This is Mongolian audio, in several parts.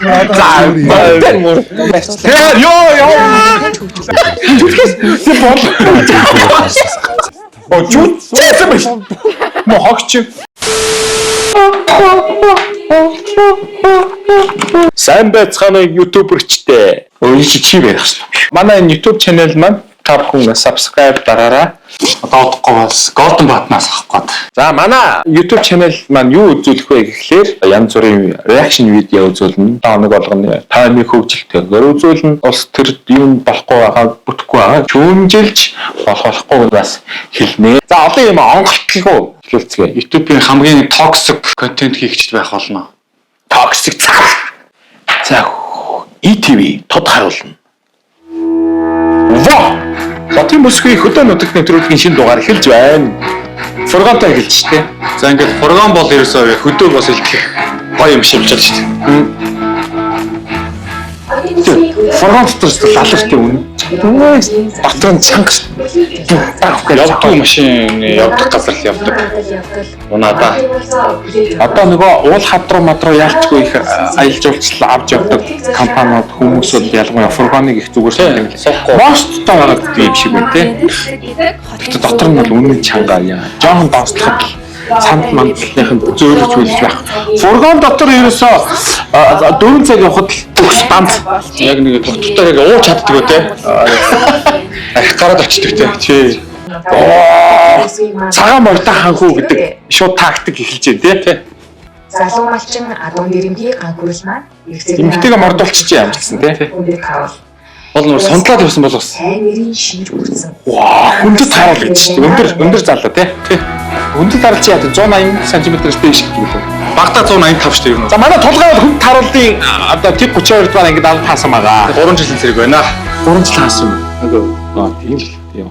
За, мөр. Тэгээ ёо ёо. Зүтгэс тэр бол. О, жүцсэн биш. Мо хогч. Сайн байцгаана ютуберчтэй. Өө чи чи байх шээ. Манай энэ YouTube channel маань та бүхэн subscribe дараарай. Одоо удахгүй бас Golden Button-аас авах гээд. За, манай YouTube channel маань юу үзүүлэх вэ гэхлээр янз бүрийн reaction видео үзүүлнэ. 7 хоног болгоно таймыг хөгжилтэйгээр үзүүлнэ. Улс төр юм болохгүй байгаа, бүтэхгүй байгаа. Шүүмжилж болох болохгүй бас хэлнэ. За, олон юм онголтолгүй хэлэлцгээе. YouTube-ийн хамгийн toxic контент хийгчд байх болно. Toxic цаг. За, ETV тод харуулна. Во! Хотын бүсгүй хөдөө нутагт нэвтрүүлгийн шинэ дугаар эхэлж байна. Фургонтой эхэлж штэ. За, ингээд фургон бол ерөөсөө хөдөө бас илтгэх гоё юм шиг болж байна шүү дээ. Фургон дотор лалартай үнэ. Дотор нь чанга Явдаг машин явдаг газар л явдаг. Унаада. Одоо нөгөө уул хадруу мадруу яалчгүй их аялал жуулчлал авч явдаг компаниуд хүмүүс бол ялангуяа фургоныг их зүгээр юм лээ. Мосттой байгаа гэдэг юм шиг байна те. Гэтэ дотор нь бол үнэн чанга яа. Жохон доослоход л санд мандлынх нь зөөлөж хөлж байх. Фургон дотор ерөөсөө 4 цаг явхад л төгс ганц. Яг нэг доктортой яг ууж чаддаг үү те. Арх гараад очдөг те. Тий. Оо, цагаан морьтой ханхуу гэдэг шууд тактик эхэлж байна тий. Залуу малчин адуу нэрэмхий ганхүрэл маань эргэцээ Эмэгтэйгээ мордуулчих юм амжилтсан тий. Өндөр тавал Бол нөр сундлаад явсан бол бас. сайн нэрийн шинж бүрдсэн. Ваа, хүндэт харуул гэж шүү дээ. Өндөр өндөр залуу тий. Тий. Өндөр харуул чи яа 180 см-ээс дээш гэх юм лээ. Багада 185 шүү дээ ер нь. За, манай тулгай бол хүнд харуулын одоо тип 32 дугаар ангид аль таасан байгаа. 3 жилийн зэрэг байна. 3 жил хаасан юм. Аа, тийм л тийм.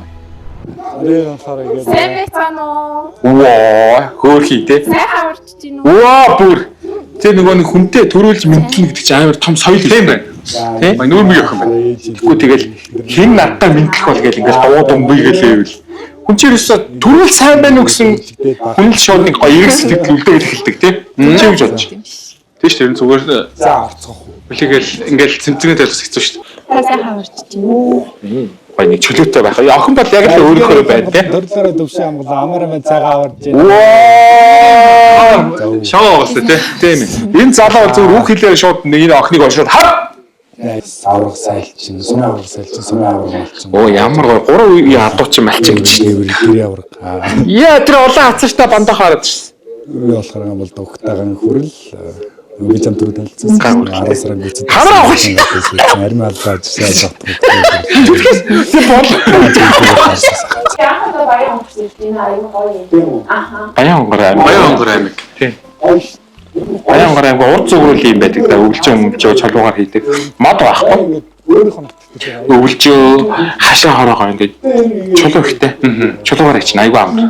Сайн байцгаана уу? Ваа, хөөрхий тий. Сайхан урчж гин үү? Ваа, бүр. Тэр нөгөө нэг хүнтэй төрүүлж мэдлэн гэдэг чинь амар том соёл Тийм байна. Тий. Мань нүүр мэг охин байна. Тэгэхгүй тэгэл хэн надтай мэдлэх бол гэл ингээл дуу думбый гэлээвэл хүн чинь ерөөсөө төрүүл сайн байна уу гэсэн хүн л шууд нэг гоё эрг сэтгэл үлдээгээд эхэлдэг тий. Чи юу гэж бодож байна? Тийм шүү дээ. Ер нь зүгээр За, орцгох уу. хүлээгээл ингээл цэмцэнгээ тавих хэцүү шүү дээ. Та сайхан урчж гин үү? Гоё нэг чөлөөтэй байх. Охин бол яг л өөрийнхөө байна тий. Төрлөөрөө төвшин амгалан амар амин цагаан аварж байна. Ваа! Шоу авсан те. Тийм ээ. Энэ залуу бол зүгээр үг хэлээр шууд нэг энэ охиныг олшоод хар. Авраг сайлчин, сумын авраг сайлчин, сумын авраг малчин. Оо, ямар гоё гурван үеийн адуу чи малчин гэж шин. Гэрээ гэрээ авраг. Аа, Яа, тэр улаан хацартай бандах хараад шин. Үе болохоор юм бол дугтайгаан хүрэл би чам түрүү танилцсан. 10 сарын гүйцэд. Хамраа авах шин. Арми алгаа ажиллаж чадахгүй. Тэр бол Яг одоо баян онгорч ирж байна. Аюу гоё юм. Аха. Баян онгор аймаг. Баян онгор аймаг. Тий. Баян онгор аймаг урд зүгрүүл юм байдаг да. Өвлжөө өмлжөө чулуугаар хийдэг. Мод байхгүй. Өөрийнх нь нутагт. Өвлжөө хашаа хороогоо ингээд чулуу ихтэй. Чулуугаар хийчихнэ айгүй амар.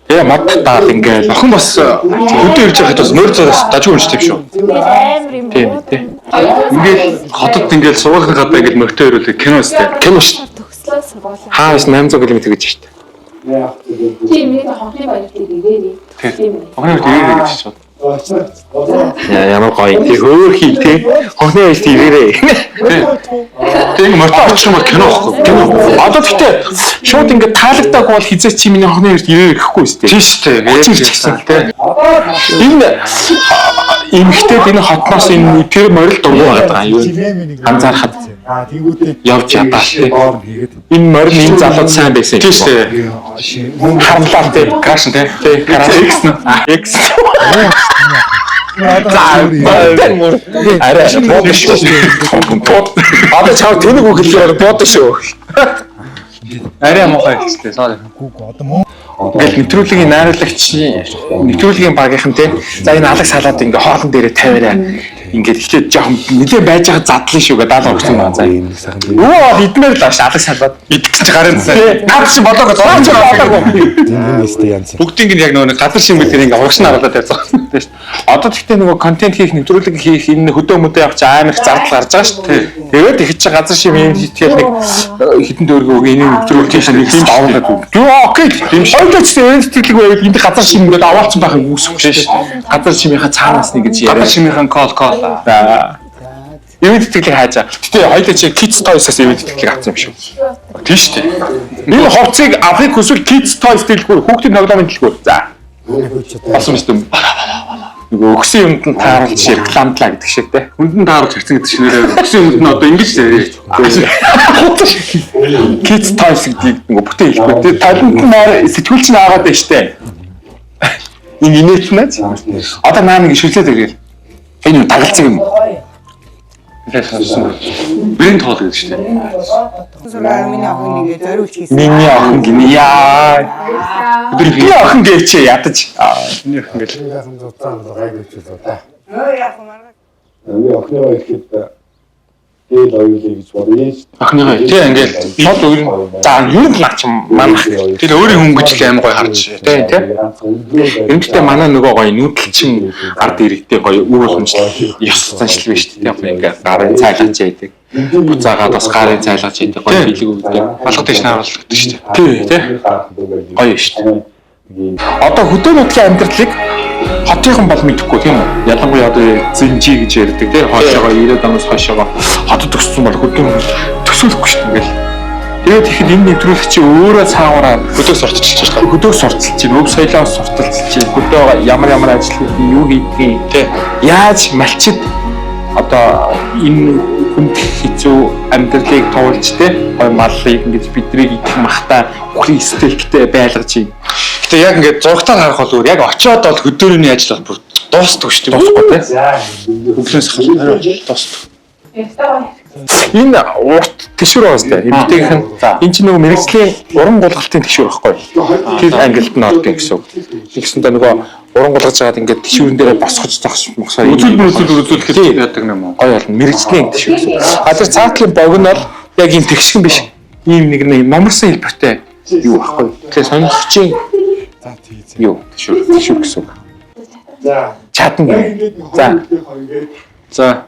Тэгээ мод татаал ингээд Охин бас хөдөө ирж байхад бас морь зураас дажгүй уншдаг юм шүү. Тэгээд амар юм Тийм уу? тий. Ингээл хотод ингээл сургуулийн гадаа ингээл морьтой ирүүлэг кино өстэй. Кино шүү. Төгслөө сургуулаа. Хаас 800 км гэж шүү дээ. Тийм, миний хонхны баярт ирээрээ. Тийм ээ. Охины баярт ирээрэй гэж шууд. Яа, ямар гоё. Тий, хөөхий тий. Хонхны баярт ирээрээ. Тэг ингээ морьтой очих юм бол кино واخгүй. Кино. Одоо тэгтээ шууд ингээд таалагдаагүй бол хизээч чи миний хонхны баярт ирээрэй гэхгүй шүү дээ. Тийм шүү дээ. Хүч ирчихсэн тий. Энэ эмэгтэйд энэ хотноос энэ тэр морил дургу байгаа юм юу? Анзаархад Аа, тэгүүтээ явж ядаа тий. Доор нь хийгээд. Энэ морил энэ залууд сайн байсан Тийм шүү дээ. Харамлал тий. Краш тий. Тий, краш. X нэ. X. За, арай бод шүү. Бод. Одоо чав тэнэг үг хэлэхээр бод шүү. Арай муухай хэлчихлээ. Sorry. Гүг одоо мөн Ингээл нэвтрүүлгийн найруулагч, нэвтрүүлгийн багийнхан те. За, энэ алаг салаад ингээ хоолн дээрээ тавиараа. Ингээд эхлээд жоохон нилээ байж байгаа задлан шүү гэ даалгавар өгсөн байна. За. энэ сайхан би Өө бол идмээр л бааш алаг салаад. Идэх чи гарын цай. Тий. Наад чи болоогүй зураг чи болоогүй. энэ нэстэй янз. Бүгдийг нь яг нөгөө нэг газар шимгэл тэр ингээ урагш нь харуулаад тавьсан. хэрэгтэй шүү дээ. Одоо тэгтээ нөгөө контент хийх, нэвтрүүлэг хийх энэ хөдөө мөдөө явах чи амар их зардал гарч байгаа шүү дээ. Тэгээд их чи газар шим юм хийтгэл нэг хэдэн төгрөг өгөө энэ нэвтрүүлэг хийх нэг юм аваад үг. Юу окей. Тийм шүү. Хоёулаа ч гэсэн тэтгэлэг байвал энд газар шим ингээд аваалцсан байхыг үүсэхгүй шүү дээ. Газар шимийнхаа цаанаас нэг гэж яриа. Газар шимийнхэн кол кол. За. Ивент тэтгэлэг хайж байгаа. Гэтэ хоёулаа чи Kids Toys-аас ивент тэтгэлэг авсан юм шүү. Тийм шүү дээ. Энэ хувцсыг авахыг хүсвэл Kids Toys дэлгүүр, хүүхдийн тоглоомын дэлгүүр. За. Болсон мэт юм. Нөгөө өгсөн юмд нь тааруулж рекламдлаа гэдэг шиг те. Хүнд нь тааруулж хэрцэн гэдэг шиг нэрээ. Өгсөн юмд нь одоо ингэж яриа. Kids Toys гэдгийг нөгөө бүтэн хэлэхгүй. Тэр талент нь сэтгүүлч нь аагаад байна штэ. Энэ инээт нь. Одоо наа нэг шүлээд иргээл. Энэ юу дагалцаг юм уу? Брэнд хоол гэдэг шүү дээ. Сургаар миний охин ингээд зориулж хийсэн. Миний охин гинэ яа. Миний охин гээчээ ядаж. Миний охин гэл. Сайхан зуцаан гайгүй ч л да. Өө яах вэ маргаа. Би охиныгоо ирэхэд дээл оюулъя гэж бод. Ээж Охиныгоо тий ингээл Тол өөр. За ер нь л наач манах. тэр өөрийн хүн гэж л аим гоё харж Тий, тий. Эмэгтэй манай нөгөө гоё нүүдэлчин ард иргэдээ гоё үр уламжлал ёс заншил биш үү тийм ингээ гарын цайлгаж яадаг. Буцаагаад бас гарын цайлгаж яадаг гоё бэлэг өгдөг. Алга тийш наруулдаг шүү дээ. Тий, тий. Гоё шүү дээ. Одоо хөдөө нутгийн амьдралыг хотынхан бол мэдэхгүй тийм үү? Ялангуяа одоо зинжи гэж ярьдаг тийм хойшоогоо 90-ад оноос хойшоогоо хотод өссөн бол хөдөө төсөөлөхгүй шүү дээ ингээл. Тэгээд ихэд энэ нэвтрүүлэг чи өөрөө цаагаараа Хөдөг сурталчилж байгаа. хөдөөх сурталч чинь, өв соёлоо сурталчилж чинь, хөдөө ямар ямар ажил хийх, юу хийдгийг, Тий. яаж малчид одоо энэ хүнд хэцүү амьдралыг туулж те гой маллыг ингэж бидрийг идэх махта бүхний стейктэй байлгаж юм. Гэтэ яг ингээд зурагтаар харах бол өөр яг очиод бол хөдөөрний ажил бол бүр дуустдаг шүү дээ. Дуусахгүй те. Өглөөс хол дуустдаг. Энэ урт тэшвэр байгаа сте. Эмэгтэйгийнх нь энэ чинь нөгөө мэрэгжлийн уран гулгалтын тэшвэр байхгүй. Тэр ангилд нь ордог гэсэн үг. Тэгсэндээ нөгөө уран гулгаж байгаад ингээд тэшвэрэн дээрээ босгож зогсож мосоор Үзүүл үзүүл үзүүлэхэд яадаг юм уу? гоё болно. Мэрэгжлийн тэшвэр гэсэн. үг. А тэр цаатлын богино бол яг ийм тэгшгэн биш. Ийм нэг нэг номерсон хэлбэртэй юу байхгүй. Тэгэхээр сонирхчийн юу тэшвэр тэшвэр гэсэн үг. За. Чадна. За. За.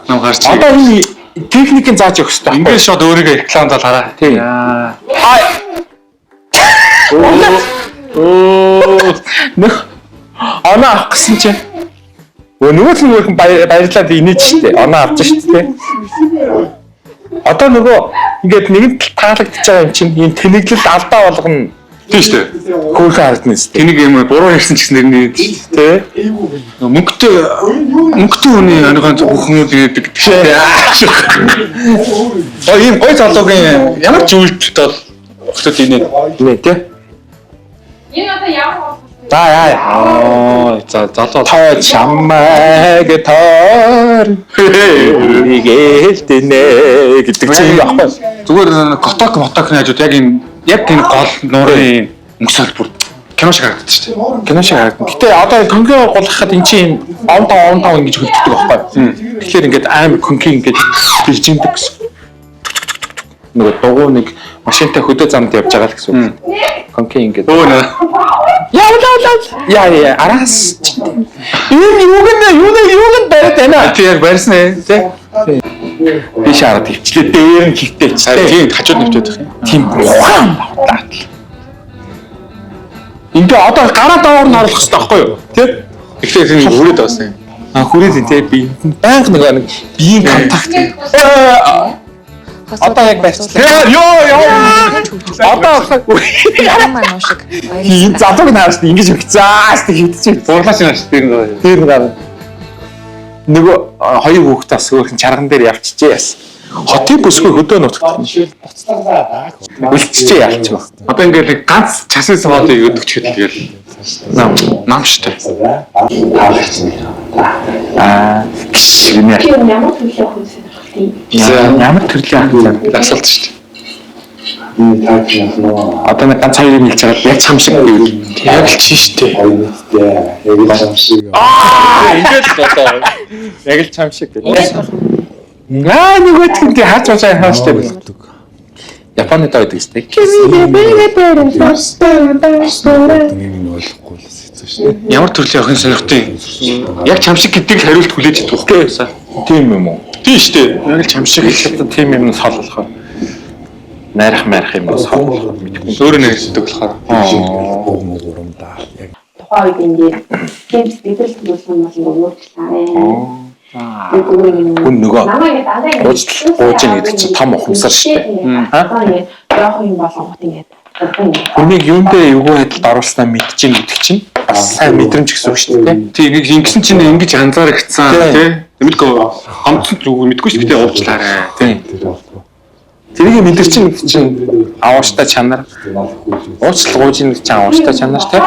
Нам гарч. Одоо энэ техникийн зааж өгөх хэрэгтэй. Ингээд шууд өөрийгөө реклам зал хараа. Тийм. Яа. Өө. Нөх. Оноо авах гэсэн чинь. Өө нөгөө л нөгөөх нь баярлаад инээж штэ. Оноо авч штэ. Одоо нөгөө ингээд нэгэн тал таалагдчихж байгаа юм чинь ийм тэнэглэл алдаа болгоно Тийм шүү дээ. хөөхөн харагдана штэ. Тэнийг юм буруу ярьсан ч гэсэн нэр нь шүү дээ. Тэ? Мөнгөтэй мөнгөтэй хүний оныхон хүүхэн гэдэг тийм. Оо ийм гой залуугийн ямар ч үйлдэлт бол охтод инээ. Нэ тэ? Энэ одоо ямар гол За яа. Аа за залуу Та чамайг тоор нэгэлтэнэ гэдэг чинь юм аахгүй. Зүгээр коток мотокны хажууд яг энэ яг энэ гол нуурын мөсөл бүр кино шиг харагддаг шүү дээ. Кино шиг харагдана. Гэтэ одоо конкио гулгахад эн чинь 15 15 ингэж хөлддөг байхгүй. Тэгэхээр ингээд амар конки ингээд бэлжиндэг гэсэн. Нөгөө дугуй нэг машинтай хөдөө замд явж байгаа л гэсэн үг. Конки ингээд. Өө нэ. Яа яа яа яа араас чинь. Энэ юуг нь юуг нь юуг нь бариад байна. Тий яг барьсан ээ тий. Биш араа төвчлээ дээр нь хөвтөөчтэй. Тийм хажууд нэвтээд байх юм. Тийм ухаан батал. Ингээ одоо гараа доогоор нь оруулах хэрэгтэй байхгүй юу? Тэ? Тэгэхээр тэр хүрээд байсан юм. А хүрээд энэ тэ би байнга нэг нэг биеийн контакт. Одоо яг барьчлаа. Йоо ёо. Одоо Манай шиг энэ залууг нь хараад ингэж өгцээс тэг хитчих. Зурлаач нааш тэр нэг. Тэр нэг нөгөө хоёр хүүхдээ бас хөөрхөн чарган дээр явчихжээ яасан. Хотын бүсгүй хөдөө нутагт. Үлдчихээ ялчих. Одоо ингээд нэг ганц часын саваад өгдөг ч гэдэг тэгэл нам нам штэ. Аа гш гинэ. Тэр ямар төрлийн охин сонирхолтой юм? Ямар төрлийн ах юм Асуулт штэ. Одоо нэг ганц хоёрыг нийлж байгаа л яг чам шиг гэвэл Яг л чи штэ. Аа Ингээд л одоо яг л чам шиг гэдэг. Аа нөгөөдх нь тий харж байгаа хаа штэ. Японы доо гэдэг штэ. Нэг нь ойлгохгүй л хэцүү. танилцсан шүү дээ. Ямар төрлийн охин сонирхтыг яг чам шиг гэдгийг хариулт хүлээж идэх байхгүй юу? Тийм юм уу? Тийм шүү дээ. Яг л чам шиг хэлэхэд тийм юм сол болохоор найрах майрах юм сол болохоор мэдэхгүй. Өөрөө нэрсдэг болохоор. Гуг мугурамдаа яг Тухайн үед ингээд тийм сэтгэл хөдлөл бол ингээд уучлаарай. Хүн нөгөө Намайг ингээд дандаа ингээд уучлал гууж ийн гэдэг чинь том ухамсар шүү дээ. Аа ингээд жоохон юм болонгот ингээд бурхан юм. Хүнийг юундээ эвгүй байдалд оруулснаа мэдэж ийн гэдэг чинь бас сайн мэдрэмж гэсэн үг шүү дээ. Тийм ингэж ингэсэн чинь ингэж анзаарэгдсэн Тийм. тий. Мэдгүй гомдсон зүг мэдгүй шүү дээ уучлаарай. Тийм. тэр болтгоо. Тэрийг мэдэрч ийн гэдэг чинь авууштай чанар, уучлал гууж ийн гэдэг чинь авууштай чанар тий.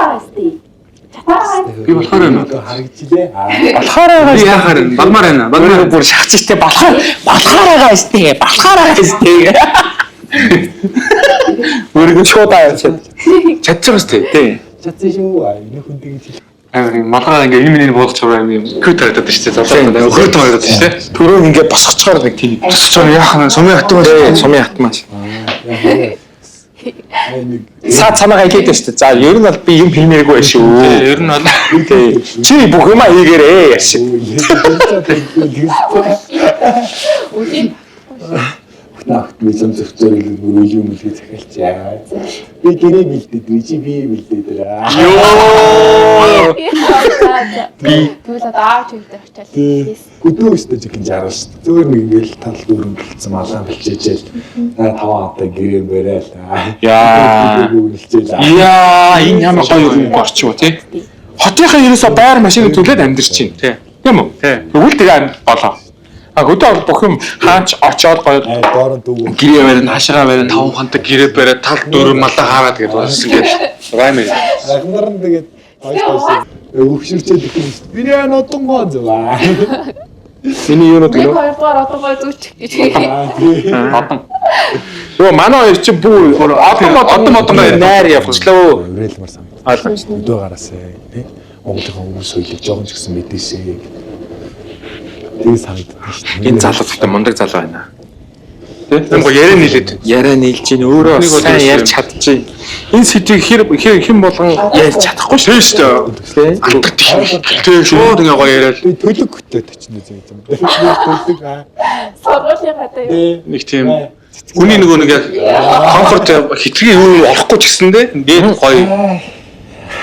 Би болохоор байна. Харагдчихлээ. Болохоор байгаа Би шүү. яхаар байна? Балмаар байна. Өөрөө Балмаар. бүр шахацтай болохоор болохоор байгаа шүү дээ. Болохоор байгаа шүү дээ. Өөрийгөө шууд аваад Чадчих байгаа шүү дээ. тий. Чадсан шүү. Аа энэ хүн тэгж хэлэх. Амар юм малгай ингээ юм нэг буулгach байгаа юм. Кют харагдаад шүү дээ. Залуу амар хөрт харагдаад шүү дээ. Түрүүн ингээ босгочоор нэг тийм Тусч яах нь сумын хатуу тий сумын хатмаа. Аа нэг Саад санаагаа хэлээд байна шүү дээ. За ер нь бол би юм хиймээргүй байх шүү. Тий, ер нь бол Тий. Чи бүх юмаа хийгээрээ яшиг. Нагт би зам зөвчөөрөл бүр үлийн мүлгээ захиалчаа. Би гэрээ бэлдээд би чи би бэлдээд. Йоо. Би тэгвэл одоо аав чигтэй очиад Өдөө өстө жигэн жаргал шүү дээ. Зөөр нэг ингээл тал дөрөнгөлцсөн малаан бэлчээжэл. Наа таван хатаа гэрээ барайл. Яа. Бэлчээл. Яа, энэ ямар гоё юм орчих уу тий. Хотынхаа ерөөсөө байр машин төлөөд амьдарч чинь. Тий. Тийм үү? Тий. Тэгвэл тэгээ амьд болоо. А хөдөө бол бүх юм хаач очоод гоё Аа доорн дүүг. гэрээ барина, хашгаа барина. таван хантай гэрээ бариад тал дөрөв малаа хаагаад гэдээ болсон ингээд райм. Агнар нь тэгээд гоё гоё. Өвшөрчээд их юм шүү. Миний ан одонгоо зөв. Миний юунууд Нэг гэнэ? хоёрдугаар одоогоо зүүчих гэж. Одон. Йоо, манай хоёр чинь бүр одон одон одон найр явчлаа. Урэлмар санагдав. Ойлгомжтой. Өдөө гараасай тий. Монголын өвөр соёлыг жоохон ч гэсэн мэдээсэй. Тэгээ санагддаг шүү дээ. Энэ залуу гэхдээ мундаг залуу байна. Юм го яриа нийлээд. Яриа нийлж чинь өөрөө Нэг бол сайн ерөөсөө ярьж чадчих. Энэ сэдвийг хэр хэр хэн болгон ярьж чадахгүй Тийм шүү дээ. дээ. Антаг тийм. Тийм шууд ингээ гоё яриад Би төлөг хөтөө точно зөө юм. Төлөг аа. Сургуулийн гадаа юу? Тий. нэг тийм хүний нөгөө нэг яг комфорт хитрхи юу орохгүй ч гэсэндээ ингээд гоё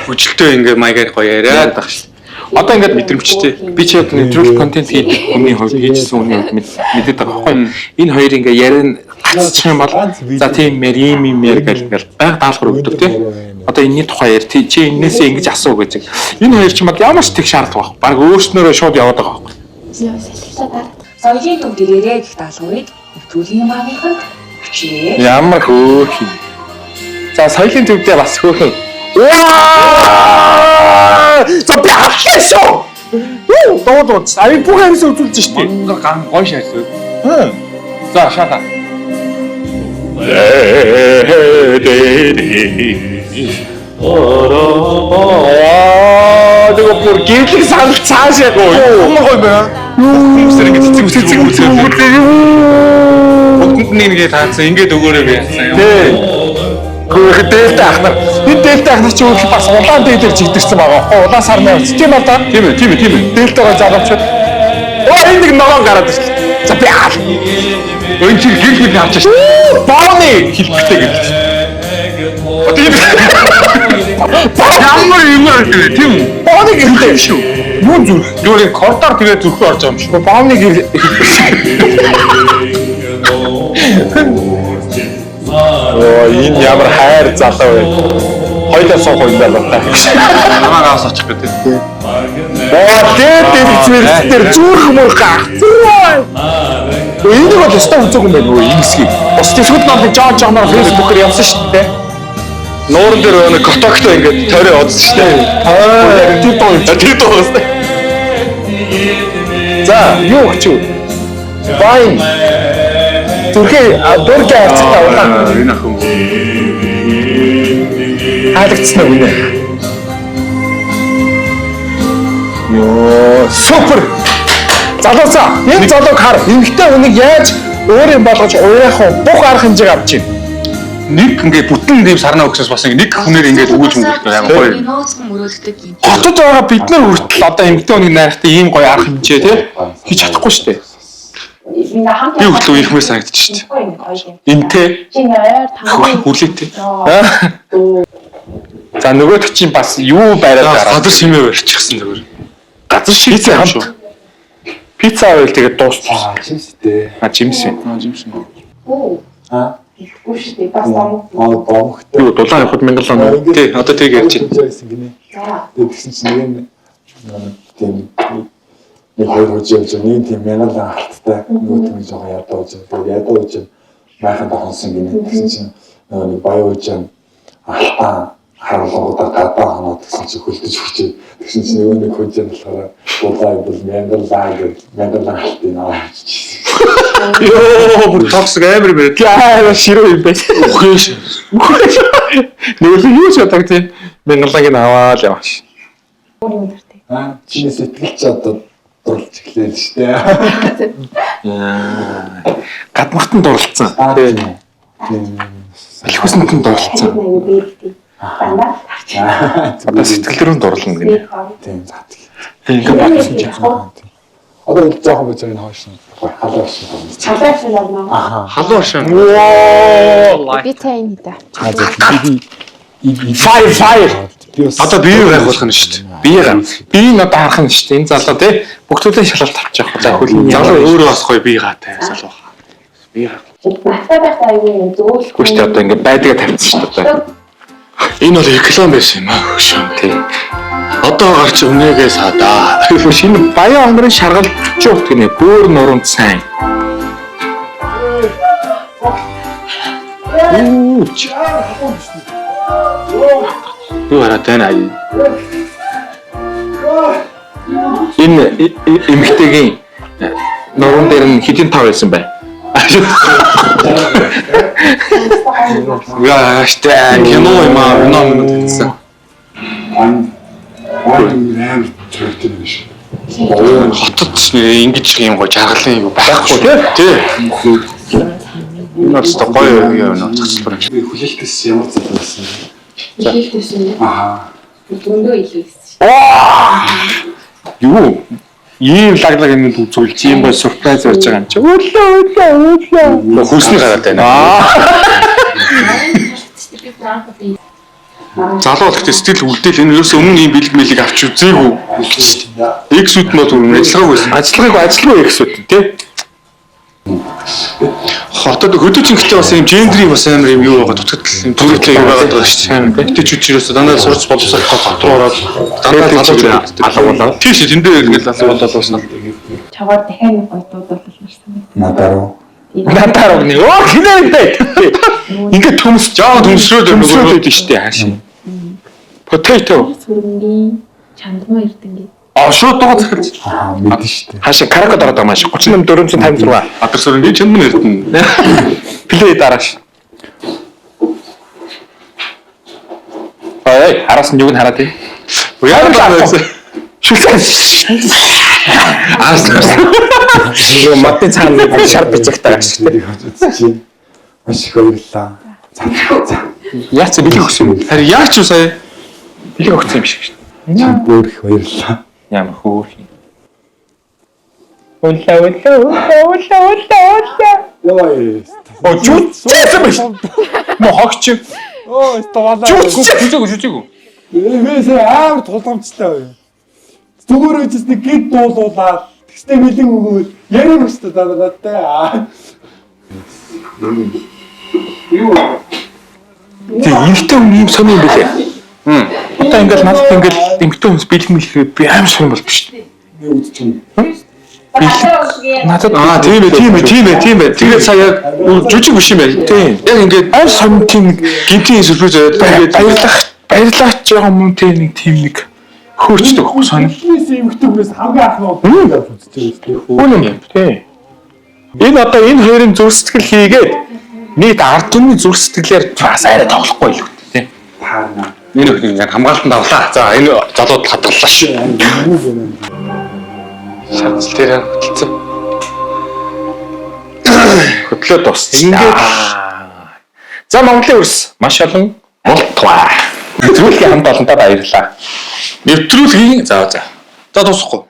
хөгжилтэй ингээ маягаар гоё яриад байх шээ. Одоо ингээд Мэдрэмжтэй. Би чи одоо нэвтрүүлэг контент хийдэг хүний хувьд хийжсэн хүний хувьд мэдээд байгаа байхгүй. Энэ хоёр ингээ яриа нь гацчих юм бол за тийм мэр ийм ийм мэр гэл ингээл байг даалгавар өгдөг тий. Одоо энэний тухай яар тий чи энээсээ ингэж асуу гэж. Энэ хоёр ч юм бол ямар ч тэг шаардлага байхгүй. Баг өөрснөөрөө шууд яваад байгаа байхгүй. Яа, салхилаа дараа. Соёлын төв дээрээ гих даалгаврыг нэвтрүүлгийн багийнханд өчээ. Ямар хөөрхөн. За соёлын төвдөө бас хөөрхөн. Ваа! За би авлаа шүү. Юу дууд дууд. Аяг бүх юмсаа үзүүлж штэ. Мангар ган гоё шаалаа. За шаата. Аа, тэгээ бүр гэрлэг санал цаашаа гоо. Ямар гоё байна. Хүмүүсээр ингээ цэцэг цэцэг цэцэг. Бүгдэнд нь ингээ таацсан ингээд өгөөрэй гэсэн юм. Тий. Гэх дээлтэй ах нар. Энэ дээлтэй ах нар чи өөр бас улаан дээлээр чигдэрсэн байгаа байхгүй улаан сарны явц. Тийм аа та. Тийм ээ, тийм ээ, тийм ээ. Дээлтэйгээ залуучууд. Оо энэ нэг ногоон гараад ирлээ. За би аал. Өн чи гэр бүл авч шээ. Бооны хэлбэртэй гэж. Одоо юм. Ямар юм бэ тийм үү? Бооны гэрэлтэй шүү. Юу зүрх? Юу нэг кордор тэгээд зүрхөө орж байгаа юм шиг. Бооны гэрэл хэлбэр. Оо энэ ямар хайр залуу вэ? Хоёлаа суух юм байна та. Намайг аваас очих гэдэг. Оо дээд дээд дээр зүрх мөр гах. Энийг бол өстой үзээгүй юм байна өө энэ хэсгийг. Бус дэлхүүд нам жоо жооноор фэйсбүүкээр явсан шүү дээ. Нууран дээр нэг котоктой ингээд тойроо одсон шүү дээ. Аа тэр дуу юм. Тэр дуу байна. За юу гэж юу? Байн. Зүрхээ дөргөө авцтай улаан Энэ ах юм. хаалгацсан уу гинэ. Йоо, супер. Залуусаа, энэ залууг хар. Эмэгтэй хүнийг яаж өөр юм болгож уяах вэ? Бүх арга хэмжээг авч байна. Нэг ингээ бүтэн тийм сарнаа өгсөөс бас ингээ нэг хүнээр ингээ өгүүлж мөнгөлт амар гоё. Нууцхан мөрөөддөг юм. Хотод байгаа бид нар хүртэл одоо эмэгтэй хүний найрахтай ийм гоё арга хэмжээ тий хийж чадахгүй шүү дээ. Ингээ хамт Би хүртэл үерхмээр санагдчих шүү дээ. Гоё юм. Энтэй Чи ингээ ойр тамгын дээ. Хүлээтэй. За нөгөөх чинь бас юу бариад гараад Газар шимээ барьчихсан зүгээр. газар шимээ юм шүү. Пицца байвал тэгээд дуусчих. Аа, чимстэй. А жимс юм. Аа жимс. Хүү. Аа. Ихгүй шүү дээ. Бас том. Аа, домогтой. Юу дулаан явахад мянган лаа. Тий, одоо тийг ярьж байна. байна. Гинэ. За. Тэгээд тэгсэн чинь нэг нь тийм нэг хоёр хож явж байгаа. Нэг тийм мянган алттай, нөгөө тийм жоохон ядуу хож. Тэгээд ядуу хож майханд хонсон гинэ. Тэгсэн чинь нөгөө нэг баян хож алтаа харуулгуудаа гадаа хоноод тэгсэн чинь хөлдөж өгчээ. Тэгсэн чинь нөгөө нэг хож болохоор дулаа бол мянган лаа гэж мянган алтыг аваад авчижсэн. Йоо, бүр токсик амар юм яриад. Яа, ширүү юм бэ. Үхээш. Нөгөө л юу ч ядаг тийм мянгалаг нь аваад яваа ш. Өөр юм дуртай. Аа, чиний сэтгэл чи одоо дурлж эхлэв л шүү дээ. Гадмахтан дурлцсан. Аа, тийм. Тийм. Бэлхүүсэнд нь дурлцсан. Айгуу бэрхтээ. Дандаа тарч. Одоо сэтгэл рүү дурлна гинэ. Тийм, за тийм. Тийм ингээд бодсон чинь. Одоо л жоохон байж байгаа энэ хойш нь. Халуун шиг байна. Чалаа шиг болно. Аха. Халуун шин. Воо! Би та энэ хийдэ. Аа зөв. Би Fire fire. Би бас Одоо бие байх болох нь шүү дээ. Бие гам. Би н одоо харах нь шүү дээ. Энэ залуу тий бүх зүйлийн шалгалт авчих явах. За хөлний Залуу өөрөө бас гоё бие гаатай залуу. Бие га. Надтай байхдаа айгуу юм зөөлөх. Үгүй шүү дээ одоо ингээд байдгаа тавьчихсан шүү дээ. Одоо. Энэ бол реклам байсан юм аа хөшөө. Тий. Одоо гарч өмнөөгөө саадаа. Шинэ баян онгорын шаргал 40 урт гинэ. Бөөр нуруунд сайн. Үүч. Юу хараад байна аа. Энэ эмэгтэйгийн нуруунд дээр нь хэдийн тав байсан бай. Яа штэ кино юм аа кино юм гэсэн. Ан амар цогтой юм шиг. Хотод ч нэр ингэж юм гоё жаргалын юм байхгүй тий. Энэ бол өстой гоё юм нөө зохицолбор юм шиг. Би хүлээлтээс ямар зүйл байсан бэ? Хэлтэйсэн юм. Аха. Зөндөө илүү ихсэн. Юу? Ийм лаглаг юмд үзүүлж ийм гоё сюрприз байж байгаа юм чи. Өглөө өглөө өглөө. Хөөсний гараад байна. Залуу бол гэхдээ сэтгэл үлдээл энэ ерөөсөө өмнө ийм бэлэг мэлэг авч үзээгүй. Эксүүд нь бол өмнө ажиллагаагүй байсан. Ажиллагаагүй ажиллагүй эксүүд тий. Хотод хөдөө цэнгэлтэй бас ийм гендрийн бас амар юм юу байгаа дутагдал юм төрөлтэй юу байгаад байгаа шүү дээ. Тэ ч үчирээс дандаа сурч боловсрох хот руу ороод дандаа залуучууд алгуулаад. Тийм шүү тэндээ ингээл алгуулаад дуусна. Чаваар дахиад нэг гоё дуудвал нарсан. Надаар уу? Надаар өгнө. Оо хинэ юм бэ? Ингээд төмс Жаахан төмсрөөд төмсрөөд байдаг шүү дээ хаашаа. Potato. Сүрэнгийн чандмаа эрдэнгийн. А шууд дугаар захирч. Аа, мэдэн шүү дээ. Хаашаа карако дараад байгаа маш 38 456. Адар сүрэнгийн чандман эрдэнэ. Плей дарааш. Ой, араас нь юуг нь хараад тий. Ямар байсан. Шүлцэн. Аас. Юу матын цаана нэг шар бичигтэй байгаа шүү дээ. Тэрийг хож үзчихье. Маш их баярлалаа. За за. Яац бэлэг өгсөн юм бэ? Харин яаж ч юм сая Бэлэг өгсөн юм шиг шүү дээ. Чамд өөр их баярлалаа. Ямар хөөх юм. Улла улла улла улла улла улла. Йой. Оо жүжигсэн биш. Мо хогч. Оо, стовалаа. Жүжиг жүжиг. Эвээс амар тулгамдтай бай. Зүгээр үжис нэг гид дуулуулаад тэгснэ бэлэг өгөөл яриаг өстө даа надтай. Аа. Тэг эмэгтэй хүн ийм сони юм бэлээ. Одоо ингээл надад ингээл эмэгтэй хүнс бэлэг мэлэхээр би амар сонь болдог шүү дээ. Нэг үзчих юм. Надад Аа тийм ээ тийм ээ тийм ээ тийм ээ. Тэгээд сая яг жүжиг биш юм байна. Тийм. Яг ингээд амар сонь тийм нэг гинтийн сюрприз аваад тэгээд баярлах баярлаач байгаа юм тийм нэг тийм нэг хөөрчдөг байхгүй сонь. Эхнээс эмэгтэй хүнээс хамгийн анх нь явж үзчих юм. Үнэн юм тий. Энэ одоо энэ хоёрын зүрх сэтгэл хийгээд нийт ард түмний зүрх сэтгэлээр бас арай тоглохгүй л үү тий. Таарна. энэ өхний ингээд хамгаалтанд авлаа. За энэ залууд хадгаллаа шүү. Юу гэнэ. Шатл дээр хөтөлсөн. Хөтлөө дууссан. Ингээд Ингээд За, Монголын өрс маш олон болтугай. Нэвтрүүлгийн хамт олонтаа баярлалаа. Нэвтрүүлгийн за. За, дуусахгүй.